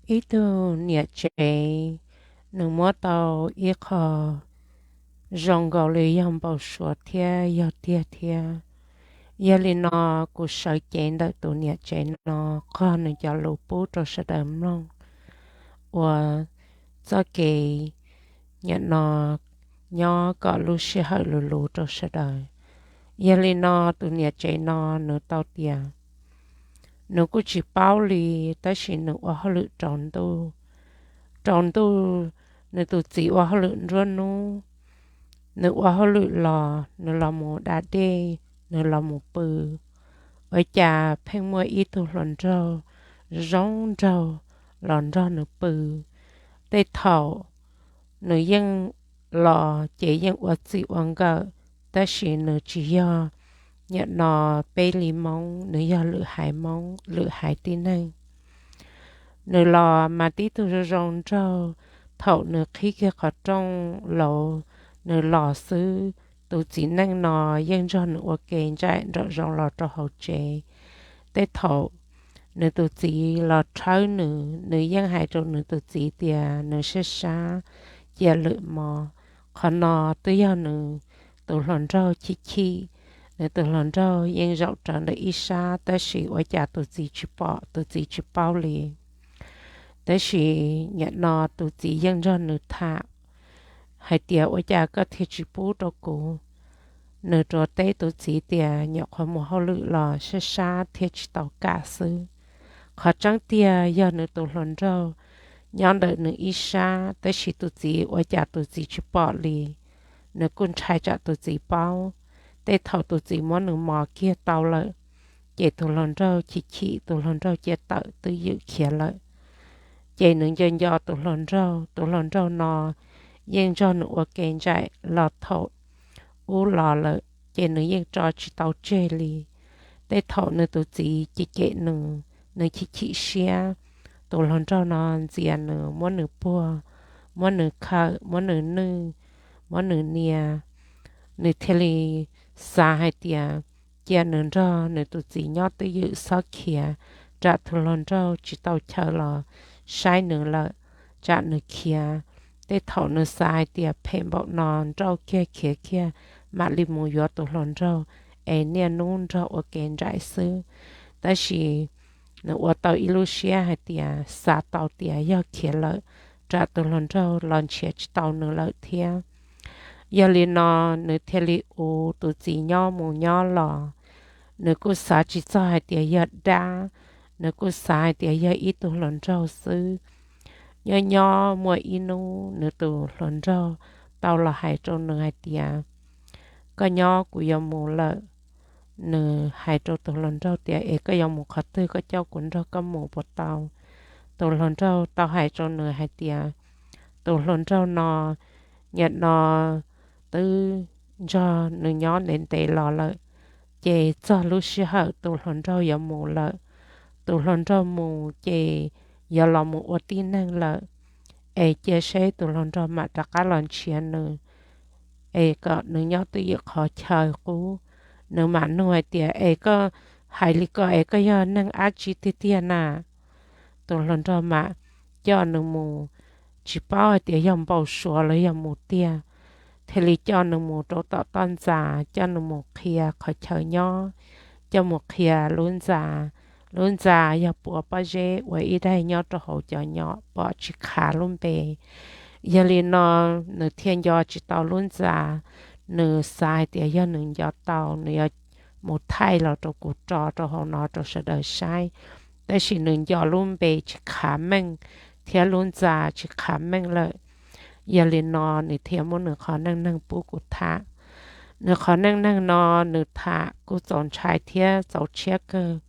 Ib tug niam tsev, nws muab tau ib qho zoo nkaus li yog npau suav thiab yog tiag thiab. Yog li no, kuv sawv cev ntawm tus niam tsev no qog nws cov lus pub rau sawv daws mloog ua txoj kev nyam no nyob kom lub sij hawm luv luv rau sawv daws. Yog li no, tus niam tsev no nws tau tias nws kuj tsis paub li, tab sis nws ua hauj lwm rau ntuj. Rau ntuj, nws tus txiv ua hauj lwm nruab hnub, nws ua hauj lwm los nws los mus da dej, nws los mus pw. Ua cas pheej muaj ib tug hluas nraug zoo nraug los nrog nws pw. Tej thaum nws yeej los ces yeej ua txij ua nkawm, tab sis nws tsis yog nyam no peb li Hmoob, nws yog lwm haiv Hmoob, lwm haiv tib neeg. Nws los mas tib tug zoo zoo nraug, thaum nws qhib kiag qhov rooj lauv, nws los xwb, tus txiv neej no yeej nrog nws ua ke nraim nraum zoov los rau hauv tsev. Tej thaum nws tus txiv los rhawb nws, nws yeej hais rau nws tus txiv tias nws sab sab, cia lwm mo. Qhov no twb yog nws tus hluas nraug chim chim, nws tus hluas nraug yeej zaum rawv ntawm ib sab, tab sis ua cas tus txiv tsis pom, tus txiv tsis paub li. Tab sis nyam no tus txiv yeej nrog nws tham hais tias, ua cas koj thiaj tsis pub rau kuv? Nws rov teb tus txiv tias, nyuam qhuav mus hauj lwm los sab sab thiaj tsis tau kam xwb. Qhov tseeb tiag yog nws tus hluas nraug nyob ntawm nws ib sab, tab sis tus txiv ua cas tus txiv tsis pom li. Nws kuj ntshai tsam tus txiv paub. Tej thaum tus txiv muab nws mos kiag tau lawm, ces tus hluas nraug chim chim, tus hluas nraug cia tawm twj ywm khiav lawm. Ces nws nco nco tus hluas nraug, tus hluas nraug no yeej nrog nws ua ke nraim los thaum ub los lawm, ces nws yeej tso tsis tau tseg li. Tej thaum nws tus txiv cem cem nws, nws chim chim siab, tus hluas nraug no ntxias nws, muab nws puag, muab nws khawm, muab nws nwj, muab nws nias. Nws thiaj li xav hais tias cia nws nrog nws tus txiv nyob twj ywm, xob khiav, tsam tus hluas nraug tsis tau chaw los saib nws lawm, tsam nws khiav. Tej thaum nws xav hais tias phem npaum no, nrauj kiag khiav kiag mam li mus yuav tus hluas nraug es niaj hnub nrog ua ke nraim xwb. Tab sis nws ua tau ib lub siab hais tias xav tau tias yog khiav lawm, tsam tus hluas nraug los nrhiav tsis tau nws lawm thiab. Yog li no, nws thiaj li ua tus txiv nyob mus nyob los. Nws kuj xav tsis txog hais tias yog dab, nws kuj xav hais tias yog ib tug hluas nraug xwb. Nyob nyob muaj ib hnub nws tus hluas nraug tau los hais rau nws hais tias, koj nyob, kuv yuav mus lawm. Nws hais rau tus hluas nraug tias, es koj yuav mus qhov twg, koj coj kuv nrog koj mus puas tau? Tus hluas nraug tau hais rau nws hais tias, tus hluas nraug no nyam no twb nrog nws nyob ntev ntev los lawm, ces txog lub sij hawm tus hluas nraug yuav mus lawm. Tus hluas nraug mus ces yuav los mus ua tib neeg lawm, es cia seb tus hluas nraug mam rov qab los nrhiav nws, es kom nws nyob twj ywm qhov chaw qub. Nws mam nug hais tias, es koj hais li ko es koj yog neeg dab tsi tiag tiag na? Tus hluas nraug mam coj nws mus, tsis paub hais tias yog npau suav los yog mus tiag, thiaj li coj nws mus rau tom toj ntxas, coj nws mus qhia qhov chaw nyob, coj mus qhia lub ntxa. Lub ntxa yog puav pob zeb ua ib daim nyob rau hauv cov nyom pom tsis khav lub npe. Yog li no, nws thiaj nco tsis tau lub ntxa. Nws xav hais tias yog nws nco tau, nws yuav mus thaij los rau kuv tso rau hauv no rau sawv daws saib. Tab sis nws nco lub npe tsis khav meej thiab lub ntxa tsis khav meej lawm. Yog li no, nws thiaj muab nws qhov neej neeg pub kuv tham. Nws qhov neej neeg no nws tham kuj txaus ntshai thiab txaus tshiab kawg.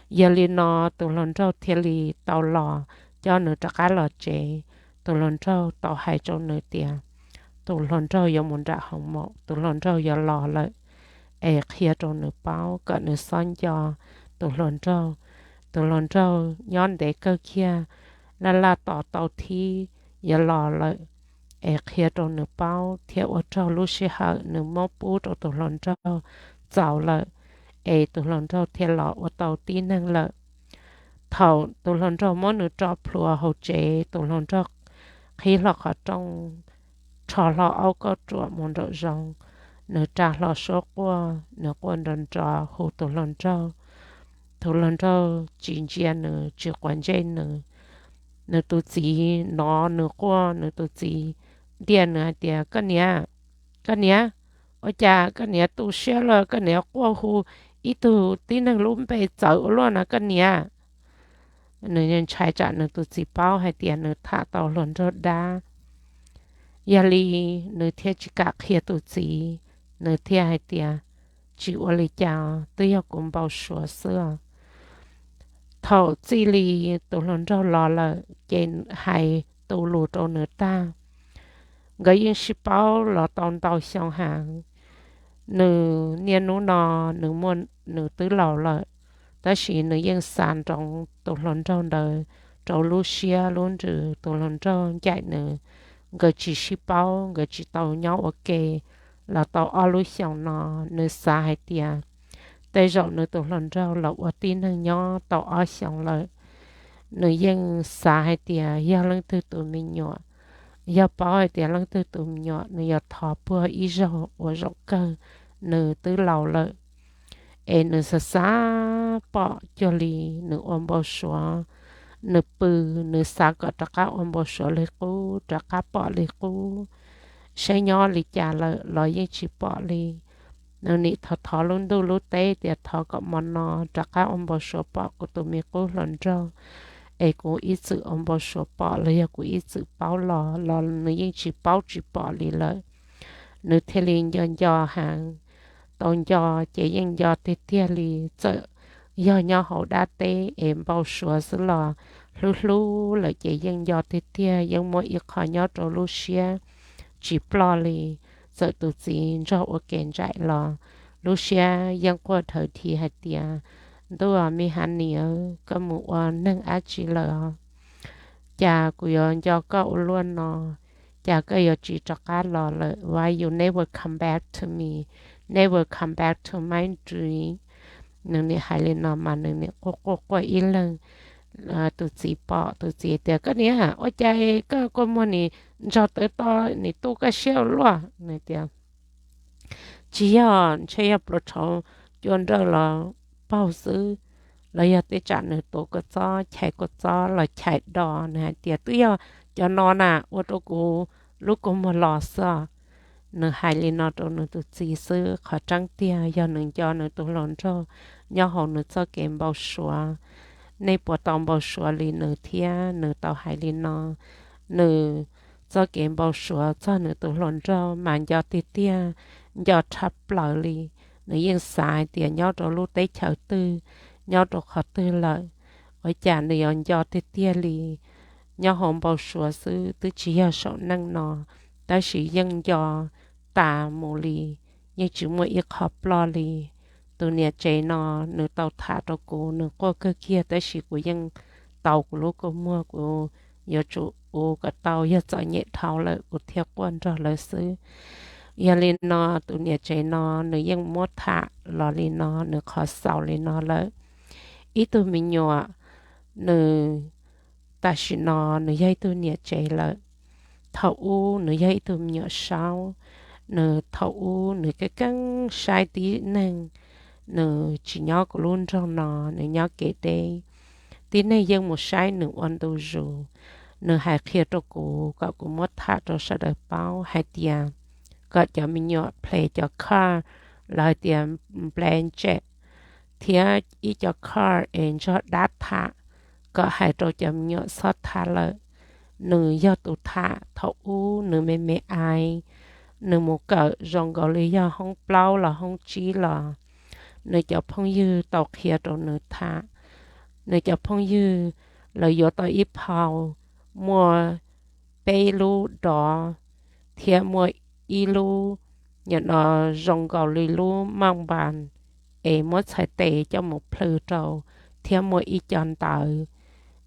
Yog li no, tus hluas nraug thiaj li tau los coj nws rov qab los tsev. Tus hluas nraug tau hais rau nws tias tus hluas nraug yuav mus nram hoos maum, tus hluas nraug yuav los lawm, es qhia rau nws paub kom nws xob nco tus hluas nraug. Tus hluas nraug nyob ntev kawg kiag, laj laj tos tau thib yuav los lawm, es qhia rau nws paub thiab ua raug lub sij hawm nws muab pub rau tus hluas nraug txaus lawm, es tus hluas nraug thiaj los ua tau tib neeg lawm. Thaum tus hluas nraug muab nws tso plhuav hauv tsev, tus hluas nraug qhib hlo qhov rooj, rho hlo aub kauj ruam mus nraum zoov, nws ra hlo suab quaj, nws quaj nrov nrov hu tus hluas nraug. Tus hluas nraug tsis ntsia nws, tsis quav ntsej nws. Nws tus txiv hnov nws quaj, nws tus txiv ntiab nws hais tias, Koj niam, koj niam, ua cas koj niam tu siab lawm, koj niam quaj hu ib tug tib neeg lub npe txawv ua luaj na koj niam? Nws ntshai tsam nws tus txiv paub hais tias nws tham tau hluas nraug dab. Yog li nws thiaj tsis kam qhia tus txiv, nws thiaj hais tias, Tsis ua li cas, twb yog kuv npau suav xwb os. Thaum txij li tus hluas nraug los lawm ces hais tu lus rau nws tag. Nkawd yeej sib paub los tau ntau xyoo heev. Nws niaj hnub no nws muaj, nws twb laus lawm, tab sis nws yeej xav ntsoov tus hluas nraug ntawd rau lub siab lub ntsws. Tus hluas nraug ncaim nws, nkawd tsis sib paub, nkawd tsis tau nyob ua ke los tau ob lub xyoos no. Nws xav hais tias tej zaum nws tus hluas nraug los ua tib neeg nyob tau ob xyoos lawm. Nws yeej xav hais tias yog leej twg tus me nyuam, yog paub hais tias leej twg tus me nyuam, nws yuav thov puag ib zaug ua zaum kawg, nws twb laus lawm. Es nws xav xav pom cuag li nws ua npau suav, nws pw, nws xav kom rov qab ua npau suav li qub, rov qab pom li qub, saib nyob li cas lawm los yeej tsis pom li. Nws nim thov thov lub ntuj lub teb tias thov kom hmo no rov qab ua npau suav pom kuv tus me qub hluas nraug, es kuv ib txwm ua npau suav pom los yog kuv ib txwm paub los, los nws yeej tsis paub tsis pom li lawm. Nws thiaj li nco nco heev, tau nco ces yeej nco tiag tiag li. Txawm yog nyob hauv dab teb es npau suav xwb los hlub hlub lawm ces yeej nco tiag tiag, yeej muaj ib qho nyob rau lub siab tsis ploj li. Txawm tus txiv nrog ua ke nraim los lub siab yeej quaj dhawv dhi hais tias, Ntuj, me honey, koj mus ua neeg dab tsi lawm os? Cas kuv yuav nco koj ua luaj no? Cas koj yuav tsis rov qab los lawm? Why you never come back to me, never come back to my dream? Nws nim hais li no mas nws nim quaj quaj quaj ib leeg. Tus txiv pom, tus txiv tias, Koj niam, ua cas koj kua muag nim ntsog tawv to, nim tu koj siab ua luaj? Nws tias, Tsis yog, ntshe yog pluas tshauv cua nrawj los paug xwb, los yog tej tsam nws tuav kua txob, chais kua txob los chais do. Nws hais tias, Twb yog cov no na ua rau kuv lub kua muag los xwb. Nws hais li no rau nws tus txiv xwb, qhov tseeb tiag yog nws nco nws tus hluas nraug nyob hauv nws txoj kev npau suav. Nej puas tau npau suav li nws thiab? Nws tau hais li no, nws txoj kev npau suav txog nws tus hluas nraug mas nco tiag tiag, nco tshaj plaws li. Nws yeej xav hais tias nyob rau lub teb chaws twg, nyob rau qhov twg lawm, ua cas nws yuav nco tiag tiag li. Nyob hauv npau suav xwb, twb tsis yog saum neej no, tab sis yeej nco tas mus li, yeej tsis muaj ib qho ploj li. Tus niam tsev no nws tau tham rau kuv, nws quaj kawg kiag tab sis kuv yeej tau kuv lub kua muag, kuv yuav tsum ua kom tau, yog txom nyem dhau lawm kuv thiaj quaj nrog lawv xwb. Yog li no tus niam tsev no nws yeej muab tham los li no, nws qhov xaus li no lawm. Ib tug me nyuam, nws tam sim no nws yog ib tug niam tsev lawm. Thaum ub nws yog ib tug me nyuam saub, nws thaum ub nws keeb keeb saib tib neeg, nws tsis nyob kuv lub nroog no, nws nyob kev deb. Tib neeg yeej mus saib nws ua ntu zus. Nws hais qhia rau kuv kom kuv muab tham rau sawv daws paub hais tias kom cov me nyuam play cov card, lawv hais tias blanket, thiab ib co card es nrog dab tham, kom hais rau cov me nyuam txhob tham lawm. Nws yog tus tham thaum ub nws me me aiv, nws mus kawm zoo nkaus li yog hoob plaub los hoob tsib los, nws cov phooj ywg tau qhia rau nws tham. Nws cov phooj ywg, lawv yuav tau ib phau, muaj peb lub dov, thiab muaj ib lub, nim no zoo nkaus li lub maj npas es muab txhais tes coj mus plhws rau, thiab muaj ib co ntawv.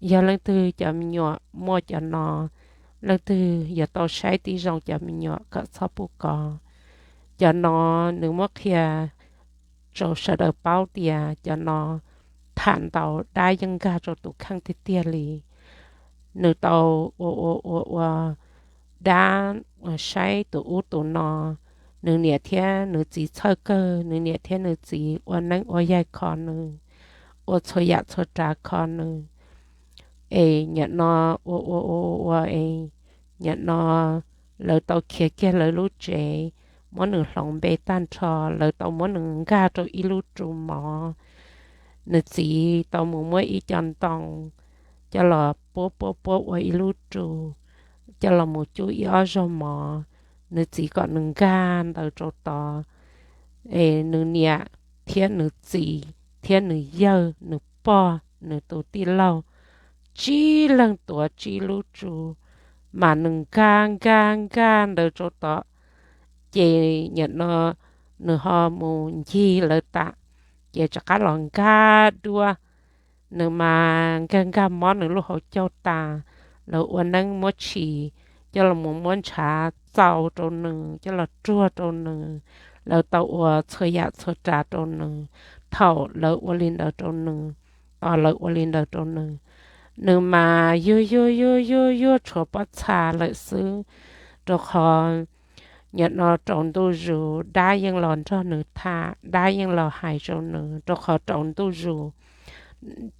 Yog leej twg cov me nyuam muaj cov no, leej twg yuav tau saib tib zoo cov me nyuam kom txhob pub kov. Cov no nws muab qhia rau sawv daws paub tias cov no tham ntau, dab yeej nkag rau tus kheej tiag tiag li. Nws tau ua ua ua ua dab saib tus ub tus no, nws niam thiab nws txiv txhawj kawg, nws niam thiab nws txiv ua neeb ua yaig kho nws, ua txhua yam txhua tsav kho nws. Es nim no ua ua ua ua es nim no lawv tau khiav kiag lawv lub tsev, muab nws hloov npe tag nrho, lawv tau muab nws nkag rau ib lub tsu mov. Nws txiv tau mus muab ib co ntoo coj los puab puab puab ua ib lub tsu, coj los mus cub ib ob zaug mov. Nws txiv kom nws nkag ntawd rau tod, es nws niam thiab nws txiv thiab nws yawg nws pog nws tus tij laug tsib leeg tuav tsib lub tsu, mas nws nkag nkag nkag ntawd rau tod. Ces nim no nws ho mus ncig lawv tas, ces rov qab los nkag duab. Nws mas nkag nkag mob nws lub hauv caug tas, lawv ua neeb muab tshis coj los mus muab ntshav txaus rau nws, coj los ruag rau nws. Lawv tau ua txhua yam txhua tsav rau nws. Thaum lawv ua li ntawd rau nws, tos lawv ua li ntawd rau nws, nws mas yuag yuag yuag yuag yuag tshuav pob txha lawm xwb. Rau qhov nim no rau ntuj zus dab yeej los nrog nws tham, dab yeej los hais rau nws, rau qhov rau ntuj zus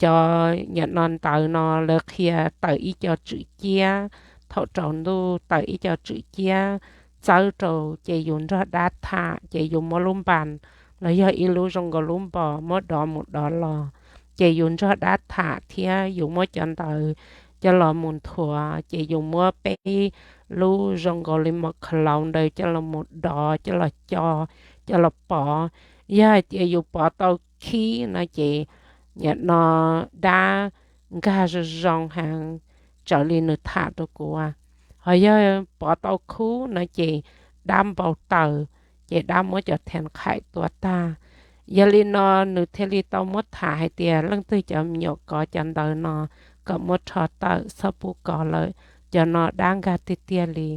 cov nim no ntawv no lawv qhia tawm ib co tswm ciab. Thaum rau ntuj tawm ib co tswm ciab txawb rau, ces yus nrog dab tham, ces yus muab lub npas los yog ib lub zoo nkaus lub npos muab dov mus dov los, ces yus nrog dab tham thiab yus muab cov ntawv coj los mus nthuav, ces yus muab peb lub zoo nkaus li mos khas laus ntawd coj los mus dov, coj los co, coj los pov. Yog hais tias yus pov tau khib no ces nim no dab nkag zoo zoo heev, raws li nws tham rau kuv. Ho yog pov tau khub no ces dab npau taws, ces dab muab cov thev qhaim tua tag. Yog li no nws thiaj li tau muab tham hais tias leej twg cov me nyuam kov cov ntawv no kom muab rho tawm, txhob pub kov lawm, cov no dab nkag tiag tiag li.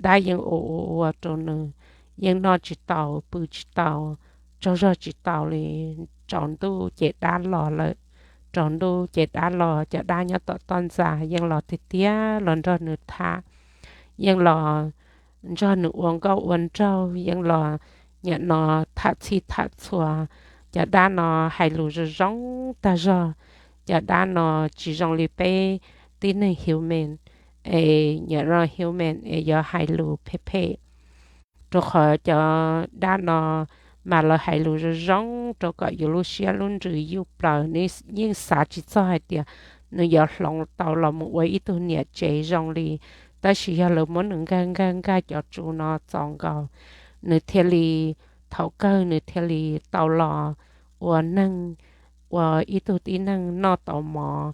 Dab yeej ua ua ua rau nws, yeej noj tsis tau pw tsis tau, tsaug zog tsis tau li. Tsaus ntuj ces dab los lawm. Tsaus ntuj ces dab los, cov dab nyob tom toj ntxas yeej los tiag tiag los nrog nws tham, yeej los nrog nws ua nkauj ua nraug, yeej los nim no tham txhij tham txhua. Cov dab no hais lus zoo zoo tag zog. Cov dab no tsis zoo li peb tib neeg human, es nim no human es yuav hais lus phem phem. Rau qhov cov dab no mas lawv hais lus zoo zoo rau kom yus lub siab lub ntsws yuj plaws, nws yeej xav tsis txog hais tias nws yuav hloov tau los mus ua ib tug niam tsev zoo li. Tab sis yog lawv muab nws nkag nkag nkag cov tsu no txaus nkaus, nws thiaj li, thaum kawg nws thiaj li tau los ua neeg, ua ib tug tib neeg noj tau mov,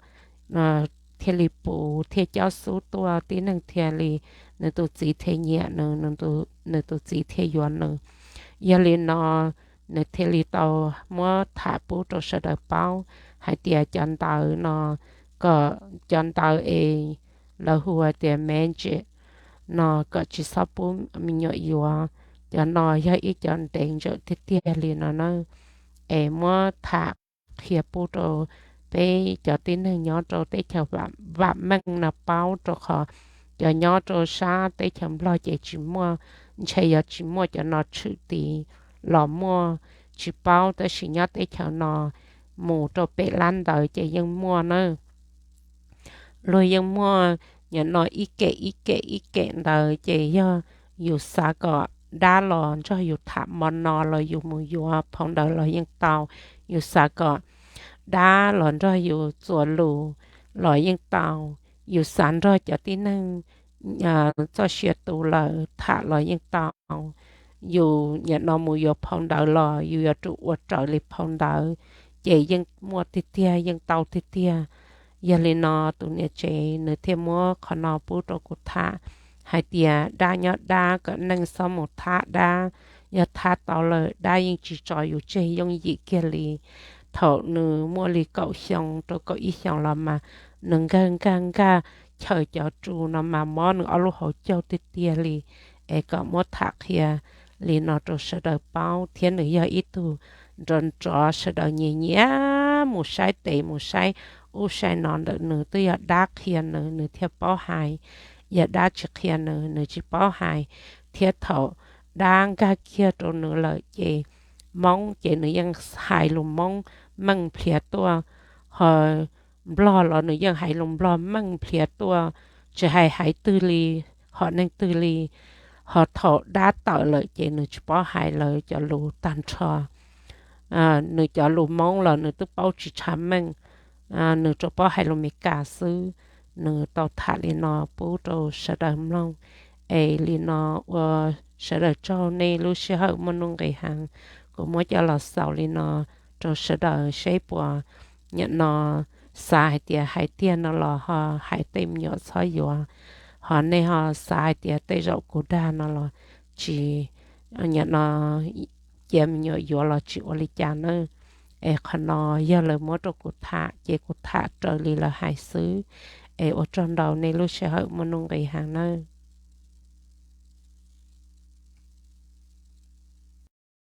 thiaj li puv thiaj cob xub tuaj, tib neeg thiaj li, nws tus txiv thiaj nyiam nws, nws tus txiv thiaj yuav nws. Yog li no nws thiaj li tau muab tham pub rau sawv daws paub hais tias cov ntawv no, kom cov ntawv es lawv hu tias magic no kom tsis txhob pub me nyuam yuav. Cov no yog ib cov ntev ntsaws tiag tiag li no na. Es muab tham qhia pub rau peb cov tib neeg nyob rau teb chaws vam meej no paub, rau qhov cov nyob rau sab teb chaws Nplog ces tsis muaj, ntshe yog tsis muaj cov no tshwm tid los muaj, tsis paub, tab sis nyob teb chaws no mus rau pem lab ntawd ces yeej muaj na. Luag yeej muaj nim no ib kem ib kem ib kem ntawd, ces yog yus xav kom dab los nrog yus tham mo no los yus mus yuav phau ntawv los yeej tau. Yus xav kom dab los nrog yus txuas lus los yeej tau. Yus xav nrog cov tib neeg txoj sia tu lawm tham los yeej tau. Yus nim no mus yuav phau ntawv los yus yuav tsum ua raws li phau ntawv, ces yeej muaj tiag tiag, yeej tau tiag tiag. Yog li no tus niam tsev nws thiaj muab qhov no pub rau kuv tham hais tias dab nyob dab, kom neeg txhob mus thab dab. Yog thab tau lawm dab yeej tsis tso yus tseg yooj yim kiag li. Thaum nws muaj li kaum xyoo rau kaum ib xyoos los mas nws nkag nkag nkag chaw cov tsu no mas mob nws ob lub hauv caug tiag tiag li. Es kom muab tham qhia li no rau sawv daws paub, thiab nws yog ib tug nrov nrov sawv daws nyiam nyiam mus saib tes mus saib ub saib no ntawm nws twb yog dab qhia nws, nws thiaj paub hais. Yog dab tsis qhia nws, nws tsis paub hais. Thiab thaum dab nkag kiag rau nws lawm ces Hmoob ces nws yeej hais lus Hmoob meej nplhiav tuaj, ho Nplog los nws yeej hais lus Nplog meej nplhiav tuaj, tsis hais hais twg li, hom neeg twg li. Ho thaum dab tawm lawm ces nws tsis paub hais lawv cov lus tag nrho. Nws cov lus Hmoob los nws twb paub tsis tshav meej, nws rau paub hais lus Meskas xwb. Nws tau tham li no pub rau sawv daws mloog. Es li no ua sawv daws tsaug nej lub sij hawm muaj nuj nqis heev. Kuv muab coj los xaus li no rau sawv daws seb puas, nim no xav hais tias hais tiag no los ho hais tej me nyuam txhob yuav, ho nej ho xav hais tias tej zaum kuv dag no los tsis, nim no cia me nyuam yuav los tsis ua li cas nawb. Es qhov no yog lawv muab rau kuv tham ces kuv tham raws li lawv hais xwb. Es ua tsaug ntau nej lub sij hawm muaj nuj nqis heev nawb.